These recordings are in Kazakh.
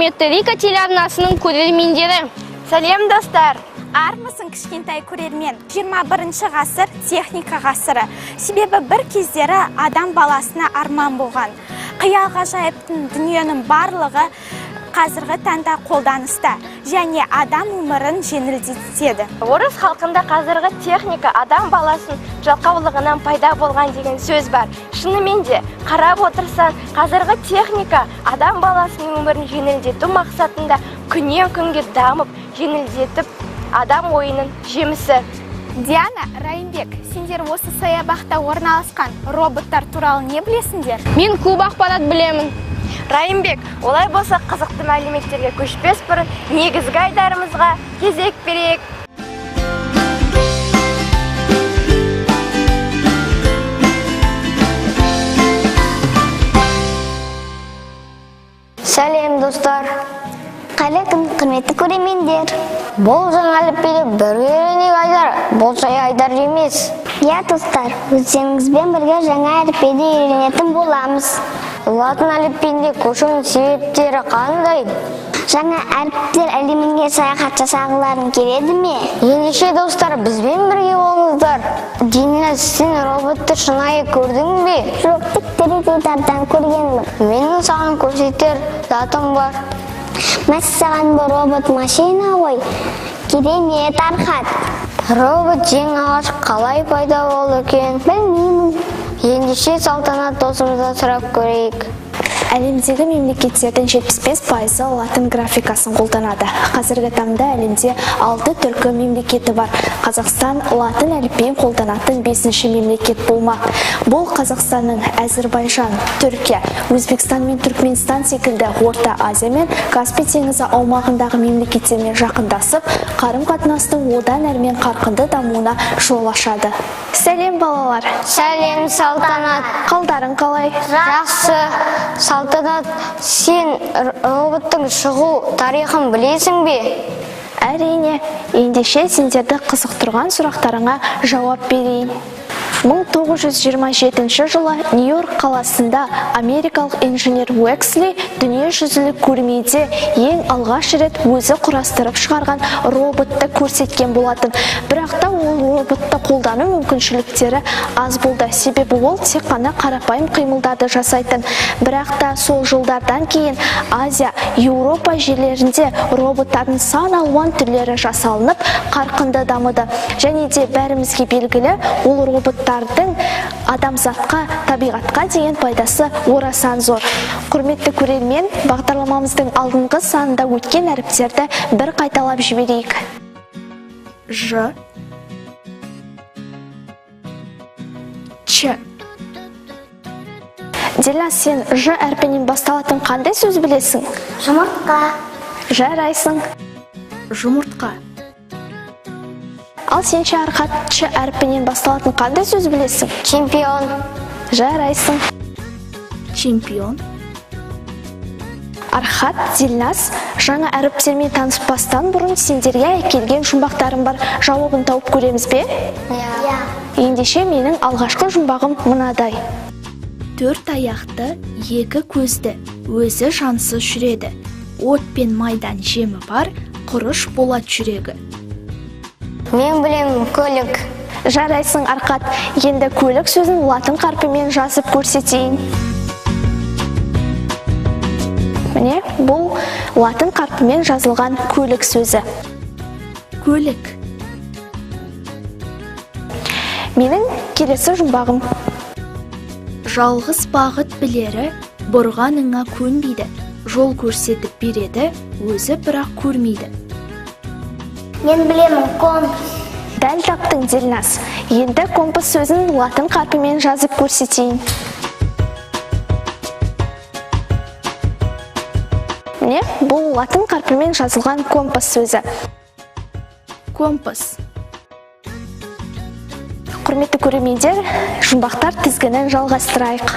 Құрметті Рика телеарнасының көрермендері. Сәлем, достар! Армысың, кішкентай көрермен! 21 ғасыр — техника ғасыры. Себебі бір кездері адам баласына арман болған қиял ғажайыптың дүниенің барлығы қазіргі таңда қолданыста және адам өмірін жеңілдетеді. Орыс халқында қазіргі техника адам баласын жалқаулығынан пайда болған деген сөз бар. Шынымен де, қарап отырсаң, қазіргі техника адам баласының өмірін жеңілдету мақсатында күннен күнге дамып, жеңілдетіп, адам ойының жемісі. Диана, Райымбек, сендер осы саябақта орналасқан роботтар туралы не білесіңдер? Мен көп ақпарат білемін. Райымбек, олай болса, қызықты мәліметтерге көшпес бұрын негізгі айдарымызға кезек берейік. Сәлем, достар! Қайырлы күн, құрметті көрермендер! Бұл жаңа әліпбиді бірге үйренейік айдар. Бұл жай айдар емес. Иә, достар, өздеріңізбен бірге жаңа әліпбиді үйренетін боламыз. Латын әліпбиіне көшудің себептері қандай? Жаңа әріптер әлеміне саяхат жасағыларың келеді ме? Ендеше, достар, бізбен бірге болыңыздар. Дина, сен роботты шынайы көрдің бе? Жоқ, тек теледидардан көргенмін. Менің саған көрсетер затым бар. Мәссаған, бұл робот машина ғой! Керемет, Архат! Робот ең алғаш қалай пайда болды екен? Білмеймін. Ендеше, Салтанат досымыздан сұрап көрейік. Әлемдегі мемлекеттердің 75%-ы латын графикасын қолданады. Қазіргі таңда әлемде 6 түркі мемлекеті бар. Қазақстан латын әліпбиін қолданатын бесінші мемлекет болмақ. Бұл Қазақстанның Әзірбайжан, Түркия, Өзбекстан мен Түркменстан секілді Орта Азия мен Каспий теңізі аумағындағы мемлекеттермен жақындасып, қарым-қатынастың одан әрмен қарқынды дамуына жол ашады. Сәлем, балалар! Сәлем, Салтанат! Қалдарың қалай? Жақсы. Салтанат, сен роботтың шығу тарихын білесің бе? Әрине, ендеше сендерді қызықтырған сұрақтарыңа жауап берейін. 1927 жылы Нью-Йорк қаласында америкалық инженер Уэксли дүниежүзілік көрмеде ең алғаш рет өзі құрастырып шығарған роботты көрсеткен болатын. Бірақ та ол роботты қолдану мүмкіншіліктері аз болды, себебі ол тек қана қарапайым қимылдарды жасайтын. Бірақ та сол жылдардан кейін Азия, Еуропа жерлерінде роботтардың сан алуан түрлері жасалынып, қарқынды дамыды. Және де бәрімізге белгілі, ол роботтардың адамзатқа, табиғатқа деген пайдасы орасан зор. Құрметті көрермен, бағдарламамыздың алдыңғы санында өткен әріптерді бір қайталап жіберейік. Ж, Ч. Дильназ, сен Ж әрпінен басталатын қандай сөз білесің? Жұмыртқа. Жарайсың. Жұмыртқа. Ал сен ше, Архат, Ч әрпінен басталатын қандай сөз білесің? Чемпион. Жарайсың. Чемпион. Архат, Дильназ, жаңа әріптермен таныспастан бұрын сендерге әкелген жұмбақтарым бар. Жауабын тауып көреміз бе? Иә. Ендеше, менің алғашқы жұмбағым мынадай. Төрт аяқты, екі көзді, өзі жансыз жүреді. От пен майдан жемі бар, құрыш болат жүрегі. Мен білемін, көлік. Жарайсың, Арқат. Енді көлік сөзін латын қарпімен жазып көрсетейін. Міне, бұл латын қарпімен жазылған көлік сөзі. Көлік. Менің келесі жұмбағым. Жалғыз бағыт білері, бұрғаныңа көнбейді. Жол көрсетіп береді, өзі бірақ көрмейді. Мен білемін, компас. Дәл таптың, Дильназ. Енді компас сөзін латын қарпімен жазып көрсетейін. Міне, бұл латын қарпімен жазылған компас сөзі. Компас. Құрметті көрермендер, жұмбақтар тізгінін жалғастырайық.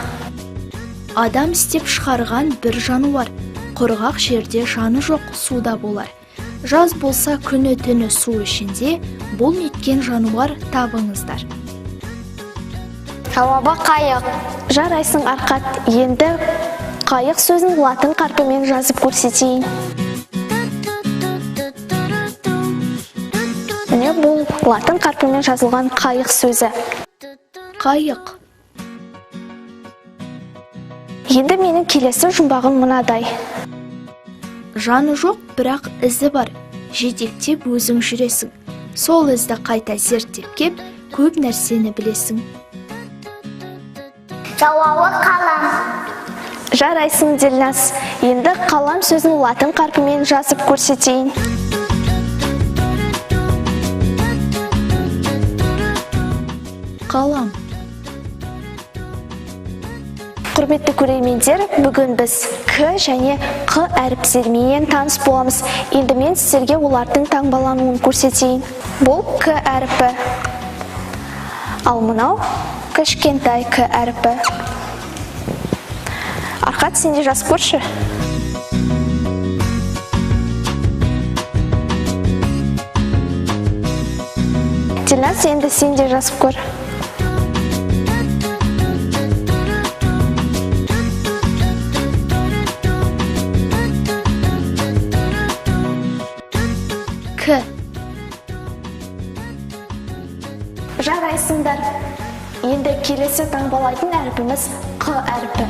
Адам істеп шығарған бір жануар, құрғақ жерде жаны жоқ суда болар. Жаз болса, күні түні су ішінде, бұл неткен жануар, табыңыздар. Жауабы қайық. Жарайсың, Арқат. Енді Қайық сөзін латын қарпімен жазып көрсетейін. Міне, бұл латын қарпімен жазылған қайық сөзі. Қайық. Енді менің келесі жұмбағым мынадай. Жаны жоқ, бірақ ізі бар. Жетектеп өзің жүресің. Сол ізді қайта зерттеп кеп, көп нәрсені білесің. Жауабы қалам. Жарайсың, Ділназ. Енді қалам сөзін латын қарпімен жазып көрсетейін. Қалам. Құрметті көрермендер, бүгін біз К және Қ әріптерімен таныс боламыз. Енді мен сіздерге олардың таңбалануын көрсетейін. Бұл К әріпі. Ал мынау кішкентай К әріпі. Арқат, сен де жазып көрші. Ділназ, енді сен де жазып көр. К. Жарайсыңдар. Енді келесі таңбалайтын әрпіміз Қ әрпі.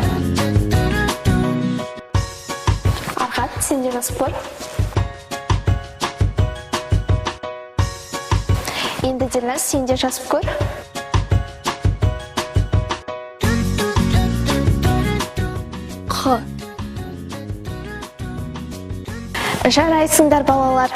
Арқат, сен де жазып көр. Енді, Ділназ, сен де жазып көр. Қ. Жарайсыңдар, балалар.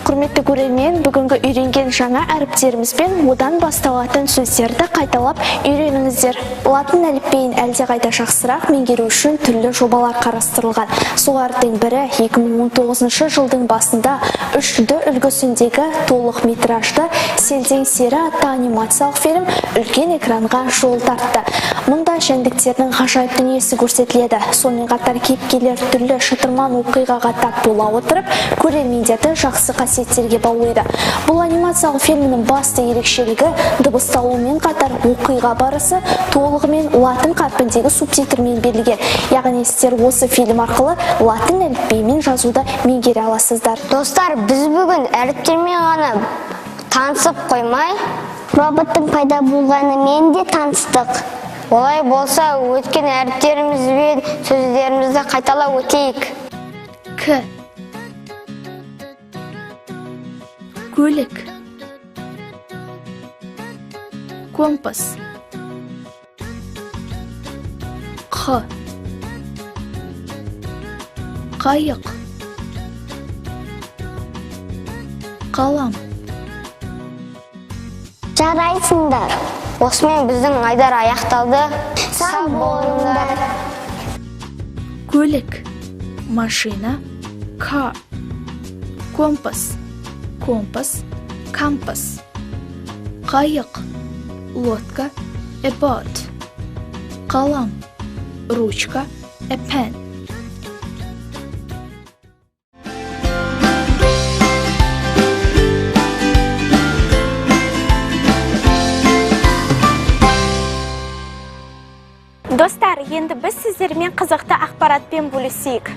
Құрметті көрермен, бүгінгі үйренген жаңа әріптерімізбен одан басталатын сөздерді қайталап үйреніңіздер. Латын әліпбиін әлдеқайда жақсырақ меңгеру үшін түрлі жобалар қарастырылған. Солардың бірі 2019 жылдың басында 3D үлгісіндегі толық метражды Селдең сері атты анимациялық фильм үлкен экранға жол тартты. Мұнда жәндіктердің ғажайып дүниесі көрсетіледі. Сонымен қатар кейіпкерлер түрлі шытырман оқиғаға тап бола отырып, көрермендерді жақсы қасиеттерге баулиды. Бұл анимациялық фильмнің басты ерекшелігі дыбысталумен қатар оқиға барысы толығымен латын қарпіндегі субтитрмен берілген. Яғни сіздер осы фильм арқылы латын әліпбиімен жазуды меңгере аласыздар. Достар, біз бүгін әріптермен ғана танысып қоймай, Роботтың пайда болғанымен де таныстық. Олай болса, өткен әріптеріміз бен сөздерімізді қайталап өтейік. К. Көлік. Компас. Қ. Қайық. Қалам. Жарайсыңдар. Осымен біздің айдар аяқталды. Сау болыңдар. Көлік. Машина. Car. Компас. Компас. Компас. Қайық. Лодка. A boat. Қалам. Ручка. A pen. Достар, енді біз сіздермен қызықты ақпаратпен бөлісейік.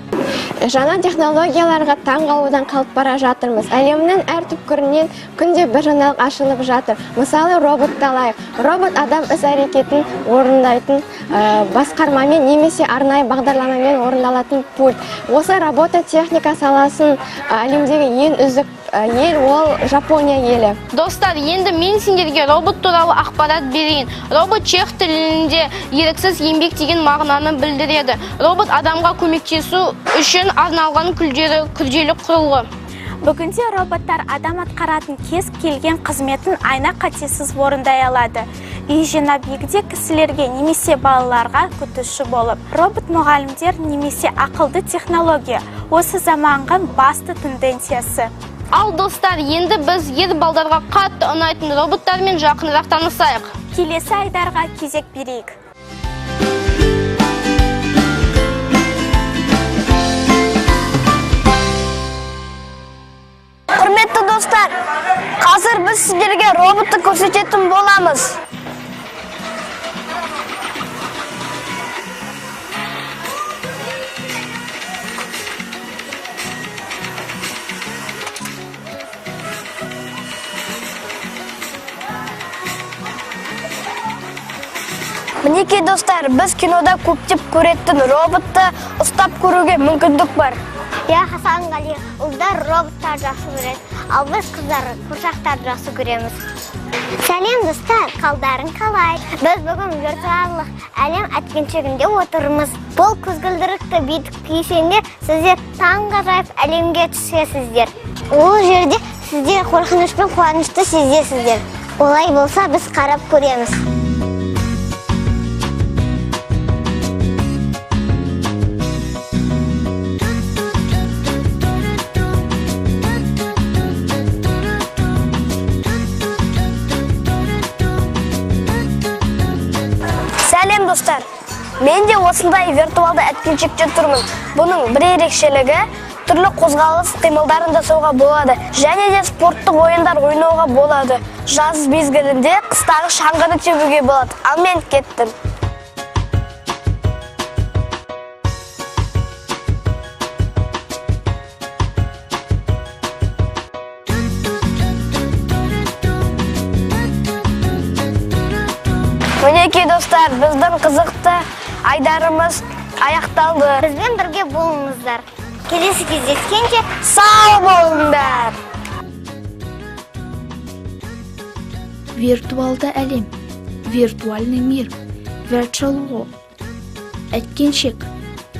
Жаңа технологияларға таң қалудан қалып бара жатырмыз. Әлемнің әр түкпірінен күнде бір жаңалық ашылып жатыр. Мысалы, роботты алайық. Робот адам іс әрекетін орындайтын басқармамен немесе арнайы бағдарламамен орындалатын пульт. Осы робототехника саласын әлемдегі ең үздік ел ол Жапония елі. Достар, енді мен сендерге робот туралы ақпарат берейін. Робот чех тілінде еріксіз еңбек деген мағынаны білдіреді. Робот адамға көмектесу үшін арналған күрделі құрылғы. Бүгінде роботтар адам атқаратын кез келген қызметін айна қатесіз орындай алады. Үй жинап, егде кісілерге немесе балаларға күтуші болып, робот мұғалімдер немесе ақылды технология осы заманғы басты тенденциясы. Ал достар, енді біз ер балдарға қатты ұнайтын роботтармен жақынырақ танысайық. Келесі айдарға кезек берейік. Құрметті достар, қазір біз сіздерге роботты көрсететін боламыз. Мінекей, достар, біз кинода көптеп көретін роботты ұстап көруге мүмкіндік бар. Иә, Хасанғали, ұлдар роботтар жақсы көреді, ал біз, қыздар, қуыршақтарды жақсы көреміз. Сәлем, достар, қалдарың қалай? Біз бүгін виртуалдық әлем әткеншегінде отырмыз. Бұл көзілдірікті бүйтіп кисеңдер, сіздер таңғажайып әлемге түсесіздер. Ол жерде сіздер қорқыныш пен қуанышты сезесіздер. Олай болса, біз қарап көреміз. Сәлем, достар! Мен де осындай виртуалды әткеншекте тұрмын. Бұның бір ерекшелігі: түрлі қозғалыс қимылдарын жасауға болады және де спорттық ойындар ойнауға болады. Жаз мезгілінде қыстағы шаңғыны тебуге болады. Ал мен кеттім. Мінекей, достар, біздің қызықты айдарымыз аяқталды. Бізбен бірге болыңыздар. Келесі кездескенше. Сау болыңдар! Виртуалды әлем, виртуальный мир, virtual world. Әткеншек,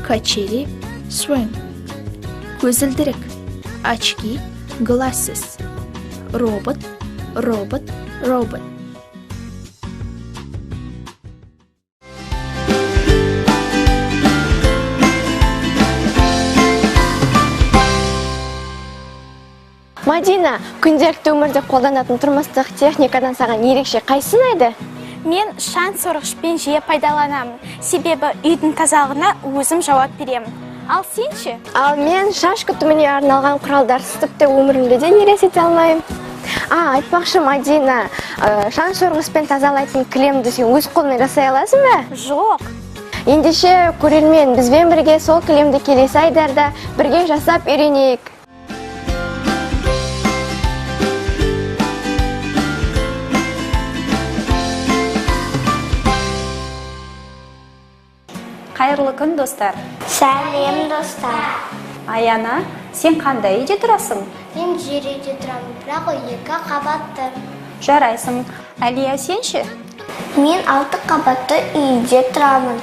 качели, swing. Көзілдірік, очки, glasses. Робот, robot, robot. Мадина, күнделікті өмірде қолданатын тұрмыстық техникадан саған ерекше қайсысы ұнайды? Мен шаң сорғышпен жиі пайдаланамын, себебі үйдің тазалығына өзім жауап беремін. Ал сен ше? Ал мен шаш күтіміне арналған құралдарсыз тіпті өмірімді де елестете алмаймын. А, айтпақшы, Мадина, шаң сорғышпен тазалайтын кілемді сен өз қолыңмен жасай аласың ба? Жоқ. Ендеше, көрермен, бізбен бірге сол кілемді келесі айдарда бірге жасап үйренейік. Қайырлы күн, достар! Сәлем, достар! Аяна, сен қандай үйде тұрасың? Мен жер үйде тұрамын, бірақ ол екі қабатты. Жарайсың. Әлия, сен ше? Мен алты қабатты үйде тұрамын.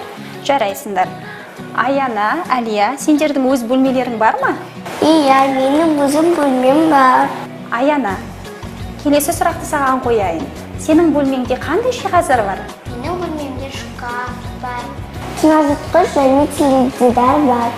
Жарайсыңдар. Аяна, Әлия, сендердің өз бөлмелерің бар ма? Иә, менің өзім бөлмем бар. Аяна, келесі сұрақты саған қояйын. Сенің бөлмеңде қандай жиһаздар бар? Менің бөлмемде шкаф бар, тоңазытқыш және теледидар бар.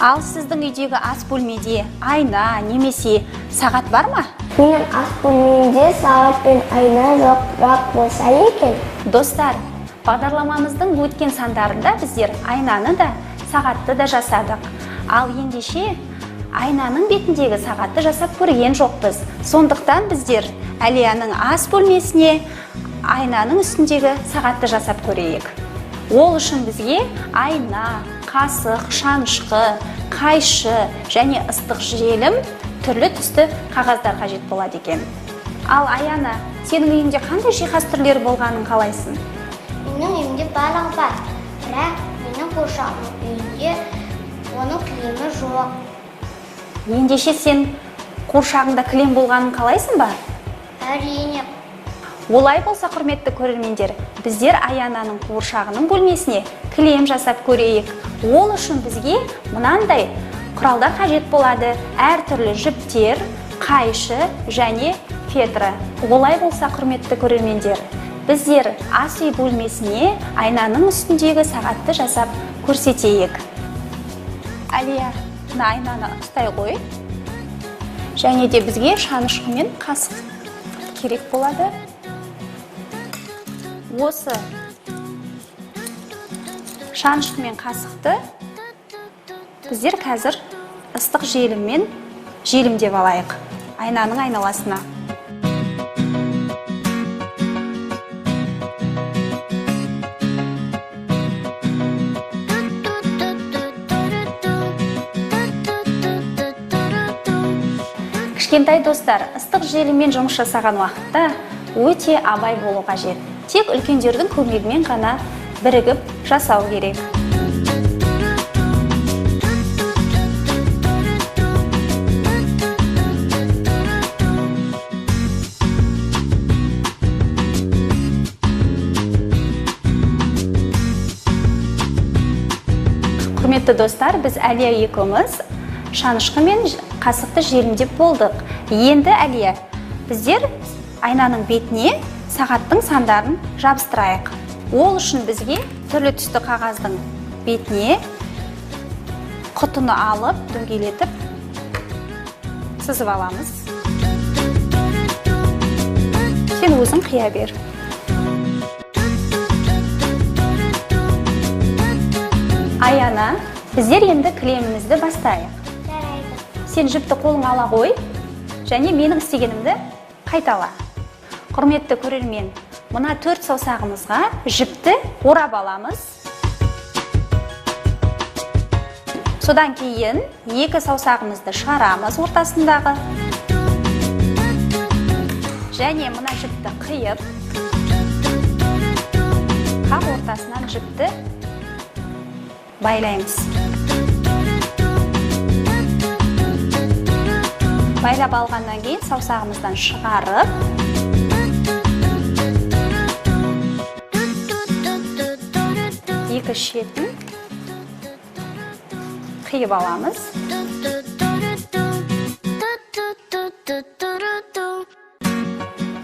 Ал сіздің үйдегі ас бөлмеде айна немесе сағат бар ма? Менің ас бөлмемде сағат пен айна жоқ, бірақ болса екен. Достар, бағдарламамыздың өткен сандарында біздер айнаны да, сағатты да жасадық. Ал ендеше айнаның бетіндегі сағатты жасап көрген жоқпыз. Сондықтан біздер Әлияның ас бөлмесіне айнаның үстіндегі сағатты жасап көрейік. Ол үшін бізге айна, қасық, шанышқы, қайшы және ыстық желім, түрлі түсті қағаздар қажет болады екен. Ал Аяна, сенің үйіңде қандай жиһаз түрлері болғанын қалайсың? Менің үйімде барлығы бар, бірақ менің қуыршағымның үйінде оның кілемі жоқ. Ендеше, сен қуыршағыңда кілем болғанын қалайсың ба? Әрине. Олай болса, құрметті көрермендер, біздер Аянаның қуыршағының бөлмесіне кілем жасап көрейік. Ол үшін бізге мынандай құралдар қажет болады: әртүрлі жіптер, қайшы және фетры. Олай болса, құрметті көрермендер, біздер ас үй бөлмесіне айнаның үстіндегі сағатты жасап көрсетейік. Әлия, мына айнаны ұстай ғой. Және де бізге шанышқы мен қасық керек болады. Осы шанышқы мен қасықты біздер қазір ыстық желіммен желімдеп алайық айнаның айналасына. Кішкентай достар, ыстық желіммен жұмыс жасаған уақытта өте абай болу қажет. Тек үлкендердің көмегімен ғана бірігіп жасау керек. Құрметті достар, біз Әлия екеуміз шанышқы мен қасықты желімдеп болдық. Енді Әлия, біздер айнаның бетіне сағаттың сандарын жабыстырайық. Ол үшін бізге түрлі түсті қағаздың бетіне құтыны алып, дөңгелетіп сызып аламыз. Сен өзің қия бер. Аяна, біздер енді кілемімізді бастайық. Жарайды. Сен жіпті қолыңа ала қой, және менің істегенімді қайтала. Құрметті көрермен, мына 4 саусағымызға жіпті орап аламыз. Содан кейін 2 саусағымызды шығарамыз ортасындағы. Және мына жіпті қиып, қақ ортасынан жіпті байлаймыз. Байлап алғаннан кейін саусағымыздан шығарып, екі шетін қиып аламыз.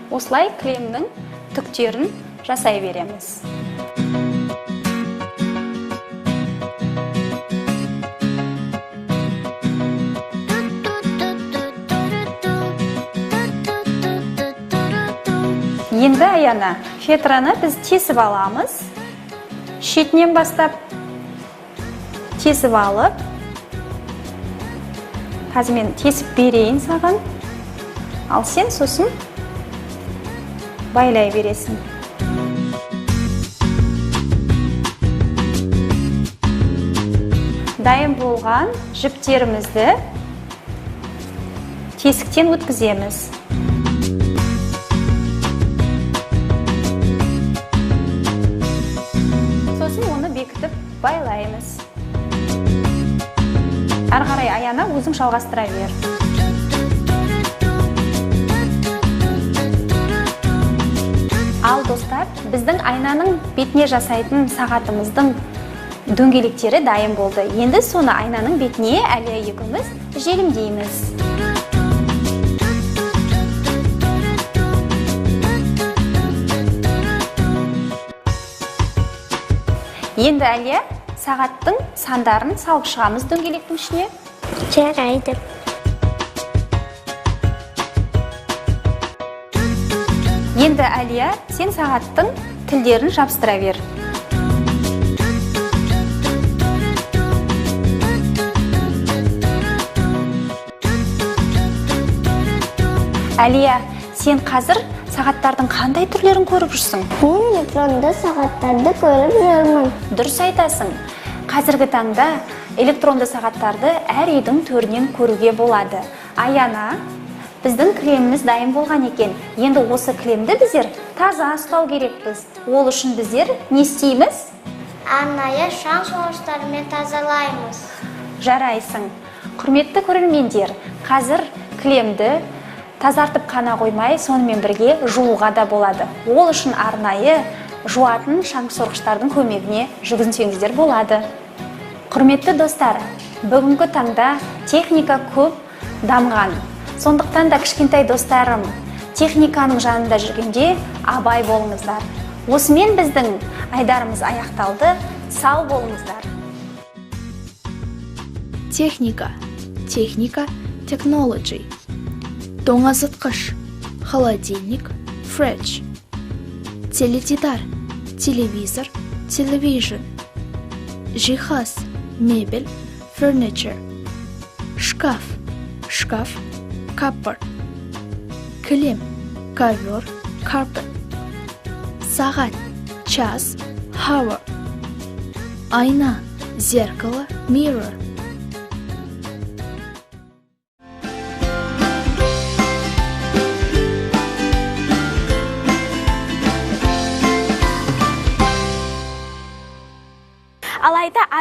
Осылай кілемнің түктерін жасай береміз. Енді Аяна, фетраны біз тесіп аламыз. Шетінен бастап тесіп алып, қазір мен тесіп берейін саған. Ал сен сосын байлай бересің. Дайын болған жіптерімізді тесіктен өткіземіз. Сосын оны бекітіп байлаймыз. Әрі қарай Аяна өзің жалғастыра бер. Ал достар, біздің айнаның бетіне жасайтын сағатымыздың дөңгелектері дайын болды. Енді соны айнаның бетіне Әлия екеуміз желімдейміз. Енді Әлия, сағаттың сандарын салып шығамыз дөңгелектің ішіне. Жарайды. Енді Әлия, сен сағаттың тілдерін жабыстыра бер. Әлия, сен қазір сағаттардың қандай түрлерін көріп жүрсің? Мен электронды сағаттарды көріп жүрмін. Дұрыс айтасың. Қазіргі таңда электронды сағаттарды әр үйдің төрінен көруге болады. Аяна, біздің кілеміміз дайын болған екен. Енді осы кілемді біздер таза ұстау керекпіз. Ол үшін біздер не істейміз? Арнайы шаң сорғыштармен тазалаймыз. Жарайсың. Құрметті көрермендер, қазір кілемді тазартып қана қоймай, сонымен бірге жууға да болады. Ол үшін арнайы жуатын шаң сорғыштардың көмегіне жүгінсеңіздер болады. Құрметті достар, бүгінгі таңда техника көп дамыған. Сондықтан да кішкентай достарым, техниканың жанында жүргенде абай болыңыздар. Осымен біздің айдарымыз аяқталды. Сау болыңыздар. Техника, техника, technology. Тоңазытқыш, холодильник, fridge. Теледидар, телевизор, television. Жиһаз, мебель, furniture. Шкаф, шкаф, cupboard. Кілем, ковер, carpet. Сағат, час, hour. Айна, зеркало, mirror.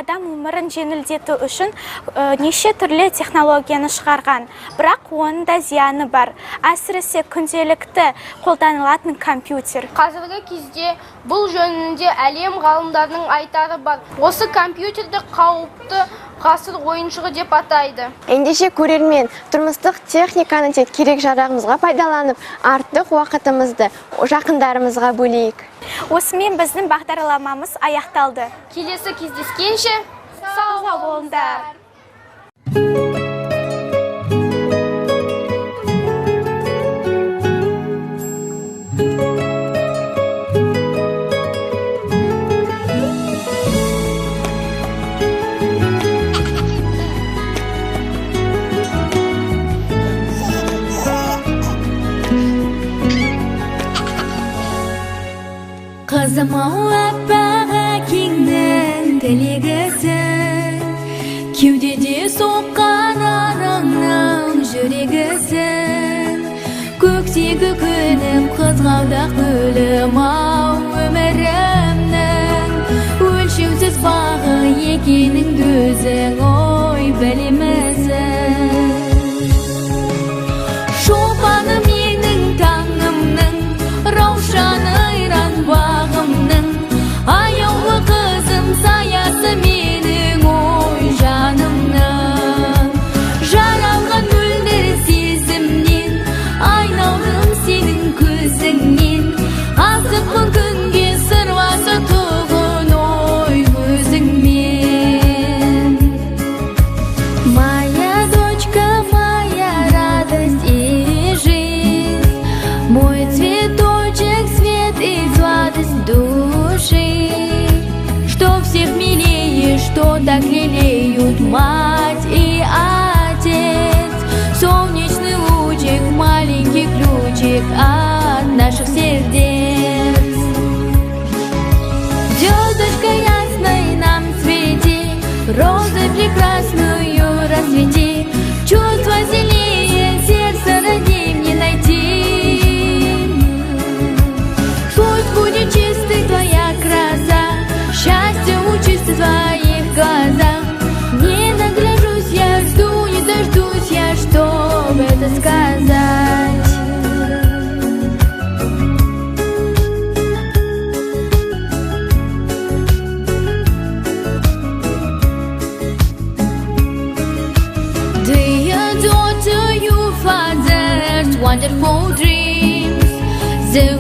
Адам өмірін жеңілдету үшін неше түрлі технологияны шығарған. Бірақ оның да зияны бар. Әсіресе күнделікті қолданылатын компьютер. Қазіргі кезде бұл жөнінде әлем ғалымдарының айтары бар. Осы компьютерді қауіпті ғасыр ойыншығы деп атайды. Ендеше, көрермен, тұрмыстық техниканы тек керек жарағымызға пайдаланып, артық уақытымызды жақындарымызға бөлейік. Осымен біздің бағдарламамыз аяқталды. Келесі кездескенше сау Сау болыңдар. Қызым ау, аппақ әкеңнің тілегісің, кеудеде соққан анаңның жүрегісің, көктегі күнім, қызғалдақ гүлім ау, өмірімнің өлшеусіз бағы екеніңді өзің ой білемісің. Шолпаным менің, таңымның раушаны, айран бағымның аяулы қызым, саясы менің ой жанымның. Жаралған мөлдір сезімнен айналдым сенің көзіңнен, асықпын күнге сырласа тұғын ой өзіңмен. Моя дочка, моя радость и жизнь, мой цветочек, свет и сладость души, что всех милее, что так лелеют мать и отец. Солнечный лучик, маленький ключик от наших сердец. Звездочка ясной нам свети, розы прекрасную расцвети, чувства сильнее сердце родней мне найти. Пусть будет чистой твоя краса, счастье учится в твоих глазах. Не нагляжусь я, жду, не дождусь я, чтобы это сказать. Dear daughter, your father's wonderful dreams. The